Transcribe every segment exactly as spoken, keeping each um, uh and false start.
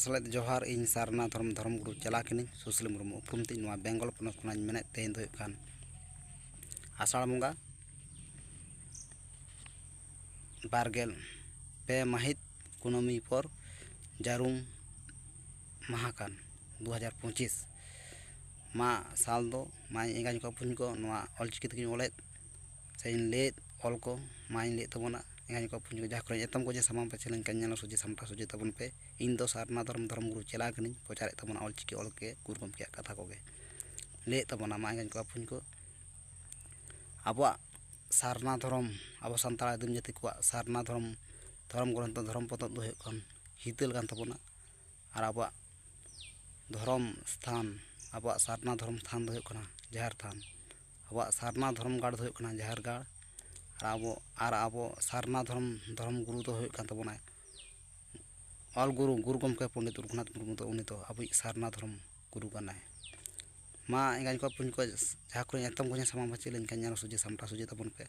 ᱥᱟᱞᱟᱜ ᱡᱚᱦᱟᱨ, ᱤᱧ ᱥᱟᱨᱱᱟ ᱫᱷᱚᱨᱚᱢ, ᱫᱷᱚᱨᱚᱢ ᱜᱩᱨᱩ ᱪᱮᱞᱟ ᱠᱟᱹᱱᱟᱹᱧ, ᱥᱩᱥᱤᱞ ᱢᱩᱨᱢᱩ ᱩᱯᱨᱩᱢ ᱛᱤᱧ᱾ ᱱᱚᱣᱟ ᱵᱮᱝᱜᱚᱞ ᱯᱚᱱᱚᱛ ᱠᱷᱚᱱᱟᱜ ᱤᱧ ᱢᱮᱱᱮᱫ, ᱛᱮᱦᱮᱧ ᱫᱚ ᱦᱩᱭᱩᱜ ᱠᱟᱱ ᱟᱥᱟᱲ ᱵᱚᱸᱜᱟ ᱵᱟᱨ ᱜᱮᱞ ᱯᱮ ᱢᱟᱹᱦᱤᱛ, ᱠᱩᱱᱟᱹᱢᱤ ᱯᱚᱨ ᱡᱟᱹᱨᱩᱢ ᱢᱟᱦᱟ ᱠᱟᱱ ᱫᱩ ᱦᱟᱡᱟᱨ ᱯᱚᱸᱪᱤᱥ᱾ ᱢᱟ ᱥᱟᱞ ᱫᱚ, ᱢᱟᱹᱭ ᱮᱸᱜᱟᱧ ᱠᱚ ᱵᱚᱠᱚᱧ ᱠᱚ, ᱱᱚᱣᱟ ᱚᱞᱪᱤᱠᱤ ᱛᱮᱜᱮᱧ ᱚᱞᱮᱫ ᱥᱮᱧ ᱞᱟᱹᱭᱮᱫ ᱚᱞ ᱠᱚ ᱢᱟᱧ ᱞᱟᱹᱭᱮᱫ ᱛᱟᱵᱚᱱᱟ᱾ ᱮᱸᱜᱟᱧ ᱠᱚ ᱵᱚᱠᱚᱧ ᱠᱚ, ᱡᱟᱦᱟᱸ ᱠᱚᱨᱮ ᱮᱛᱚᱢ ᱠᱚ ᱡᱮ ᱥᱟᱢᱟᱝ ᱯᱟᱹᱪᱷᱤ ᱞᱮᱱᱠᱷᱟᱱ ᱧᱮᱞ ᱥᱚᱡᱷᱮ ᱥᱟᱢᱴᱟᱣ ᱥᱚᱡᱷᱮ ᱛᱟᱵᱚᱱ ᱯᱮ᱾ ᱤᱧ ᱫᱚ ᱥᱟᱨᱱᱟ ᱫᱷᱚᱨᱚᱢ, ᱫᱷᱚᱨᱚᱢ ᱜᱩᱨᱩ ᱪᱮᱞᱟ ᱠᱟᱹᱱᱟᱹᱧ, ᱯᱨᱚᱪᱟᱨᱮᱫ ᱛᱟᱵᱚᱱᱟ ᱚᱞᱪᱤᱠᱤ ᱚᱞ ᱜᱮ, ᱜᱩᱨᱩ ᱜᱚᱢᱠᱮᱭᱟᱜ ᱠᱟᱛᱷᱟ ᱠᱚᱜᱮ ᱞᱟᱹᱭᱮᱫ ᱛᱟᱵᱚᱱᱟ᱾ ᱢᱟ ᱮᱸᱜᱟᱧ ᱠᱚ ᱵᱚᱠᱚᱧ ᱠᱚ, ᱟᱵᱚᱣᱟᱜ ᱥᱟᱨᱱᱟ ᱫᱷᱚᱨᱚᱢ, ᱟᱵᱚ ᱥᱟᱱᱛᱟᱲ ᱟᱹᱫᱤᱢ ᱡᱟᱹᱛᱤ ᱠᱚᱣᱟᱜ ᱥᱟᱨᱱᱟ ᱫᱷᱚᱨᱚᱢ, ᱫᱷᱚᱨᱚᱢ ᱜᱨᱚᱱᱛᱷᱚ, ᱫᱷᱚᱨᱚᱢ ᱯᱚᱛᱚᱵ ᱫᱚ ᱦᱩᱭᱩᱜ ᱠᱟᱱ ᱦᱤᱛᱟᱹᱞ ᱠᱟᱱ ᱛᱟᱵᱚᱱᱟ᱾ ᱟᱨ ᱟᱵᱚᱣᱟᱜ ᱫᱷᱚᱨᱚᱢ ᱥᱛᱷᱟᱱ, ᱟᱵᱚᱣᱟᱜ ᱥᱟᱨᱱᱟ ᱫᱷᱚᱨᱚᱢ ᱥᱛᱷᱟᱱ ᱫᱚ ᱦᱩᱭᱩᱜ ᱠᱟᱱᱟ ᱡᱟᱦᱮᱨ ᱛᱷᱟᱱ᱾ ᱟᱵᱚᱣᱟᱜ ᱥᱟᱨᱱᱟ ᱫᱷᱚᱨᱚᱢ ᱜᱟᱲ ᱫᱚ ᱦᱩᱭᱩᱜ ᱠᱟᱱᱟ ᱡᱟᱦᱮᱨ ᱜᱟᱲ᱾ ᱟᱨ ᱟᱵᱚ, ᱟᱨ ᱟᱵᱚ ᱥᱟᱨᱱᱟ ᱫᱷᱚᱨᱚᱢ, ᱫᱷᱚᱨᱚᱢ ᱜᱩᱨᱩ ᱫᱚ ᱦᱩᱭᱩᱜ ᱠᱟᱱ ᱛᱟᱵᱚᱱᱟᱭ ᱚᱞ ᱜᱩᱨᱩ, ᱜᱩᱨᱩ ᱜᱚᱢᱠᱮ ᱯᱚᱱᱰᱤᱛ ᱨᱚᱜᱷᱩᱱᱟᱛᱷ ᱢᱩᱨᱢᱩ ᱫᱚ, ᱩᱱᱤ ᱫᱚ ᱟᱵᱚᱭᱤᱡ ᱥᱟᱨᱱᱟ ᱫᱷᱚᱨᱚᱢ ᱜᱩᱨᱩ ᱠᱟᱱᱟᱭ᱾ ᱢᱟ ᱮᱸᱜᱟᱧ ᱠᱚ ᱵᱚᱠᱚᱧ ᱠᱚ, ᱡᱟᱦᱟᱸ ᱠᱚᱨᱮ ᱮᱛᱚᱢ ᱠᱚ ᱥᱟᱢᱟᱝ ᱯᱟᱹᱪᱷᱤ ᱞᱮᱱᱠᱷᱟᱱ ᱧᱮᱞ ᱥᱚᱡᱷᱮ ᱥᱟᱢᱴᱟᱣ ᱥᱚᱡᱷᱮ ᱛᱟᱵᱚᱱ ᱯᱮ᱾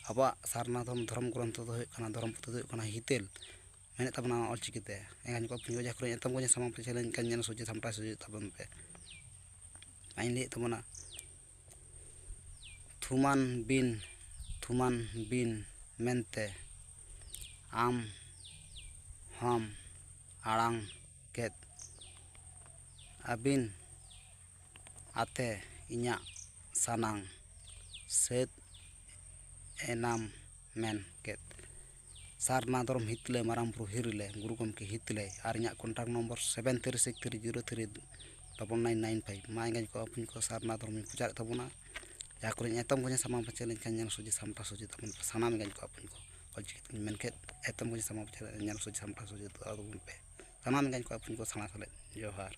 ᱟᱵᱚᱣᱟᱜ ᱥᱟᱨᱱᱟ ᱫᱷᱚᱨᱚᱢ, ᱫᱷᱚᱨᱚᱢ ᱜᱨᱚᱱᱛᱷᱚ ᱫᱚ ᱦᱩᱭᱩᱜ ᱠᱟᱱᱟ, ᱫᱷᱚᱨᱚᱢ ᱯᱩᱛᱷᱤ ᱫᱚ ᱦᱩᱭᱩᱜ ᱠᱟᱱᱟ ᱦᱤᱛᱟᱹᱞ, ᱢᱮᱱᱮᱫ ᱛᱟᱵᱚᱱᱟ ᱚᱞᱪᱤᱠᱤ ᱛᱮ᱾ ᱮᱸᱜᱟᱧ ᱠᱚ ᱵᱚᱠᱚᱧ ᱠᱚ, ᱡᱟᱦᱟᱸ ᱠᱚᱨᱮ ᱮᱛᱚᱢ ᱠᱚ ᱥᱟᱢᱟᱝ ᱯᱟᱹᱪᱷᱤ ᱞᱮᱱᱠᱷᱟᱱ ᱧᱮᱞ ᱥᱚᱡᱷᱮ ᱥᱟᱢᱴᱟᱣ ᱥᱚᱡᱷᱮ ᱛᱟᱵᱚᱱ ᱯᱮ᱾ ᱢᱟᱧ ᱞᱟᱹᱭᱮᱫ ᱛᱟᱵᱚᱱᱟ, ᱛᱷᱩᱢᱟᱱ ᱵᱤᱱ, ᱛᱷᱩᱢᱟᱱ ᱵᱤᱱ ᱢᱮᱱᱛᱮ ᱟᱢ ᱦᱚᱢ ᱟᱲᱟᱝ ᱠᱮᱫ᱾ ᱟᱹᱵᱤᱱ ᱟᱛᱮ ᱤᱧᱟᱹᱜ ᱥᱟᱱᱟᱝ ᱥᱟᱹᱛ ᱮᱱᱟᱢ ᱢᱮᱱ ᱠᱮᱫ᱾ ᱥᱟᱨᱱᱟ ᱫᱷᱚᱨᱚᱢ ᱦᱤᱛᱞᱟᱹᱭ, ᱢᱟᱨᱟᱝ ᱵᱩᱨᱩ ᱦᱤᱨᱤᱞᱮ, ᱜᱩᱨᱩ ᱜᱚᱢᱠᱮ ᱦᱤᱛᱞᱟᱹᱭ, ᱟᱨ ᱤᱧᱟᱹᱜ contact number seven three six three zero three double nine nine five᱾ ᱢᱟ ᱮᱸᱜᱟᱧ ᱠᱚ ᱵᱚᱠᱚᱧ ᱠᱚ, ᱥᱟᱨᱱᱟ ᱫᱷᱚᱨᱚᱢᱤᱧ ᱯᱨᱚᱪᱟᱨᱮᱫ ᱛᱟᱵᱚᱱᱟ᱾ ᱡᱟᱦᱟᱸ ᱠᱚᱨᱮᱧ ᱮᱛᱚᱢ ᱠᱚᱧ ᱥᱟᱢᱟᱝ ᱯᱟᱹᱪᱷᱤ ᱞᱮᱱᱠᱷᱟᱱ ᱧᱮᱞ ᱥᱚᱡᱷᱮ ᱥᱟᱢᱴᱟᱣ ᱥᱚᱡᱷᱮ ᱛᱟᱵᱚᱱ ᱯᱮ᱾ ᱥᱟᱱᱟᱢ ᱮᱸᱜᱟᱧ ᱠᱚ ᱵᱚᱠᱚᱧ ᱠᱚ, ᱚᱞᱪᱤᱠᱤ ᱛᱮᱧ ᱢᱮᱱ ᱠᱮᱫ, ᱮᱛᱚᱢ ᱠᱚᱧ ᱥᱟᱢᱟᱝ ᱯᱟᱹᱪᱷᱤ ᱧᱮᱞ ᱥᱚᱡᱷᱮ ᱥᱟᱢᱴᱟᱣ ᱥᱚᱡᱷᱮ ᱛᱟᱵᱚᱱ ᱯᱮ᱾ ᱥᱟᱱᱟᱢ ᱮᱸᱜᱟᱧ ᱠᱚ ᱵᱚᱠᱚᱧ ᱠᱚ, ᱥᱟᱱᱟ ᱥᱟᱞᱮᱫ ᱡᱚᱦᱟᱨ᱾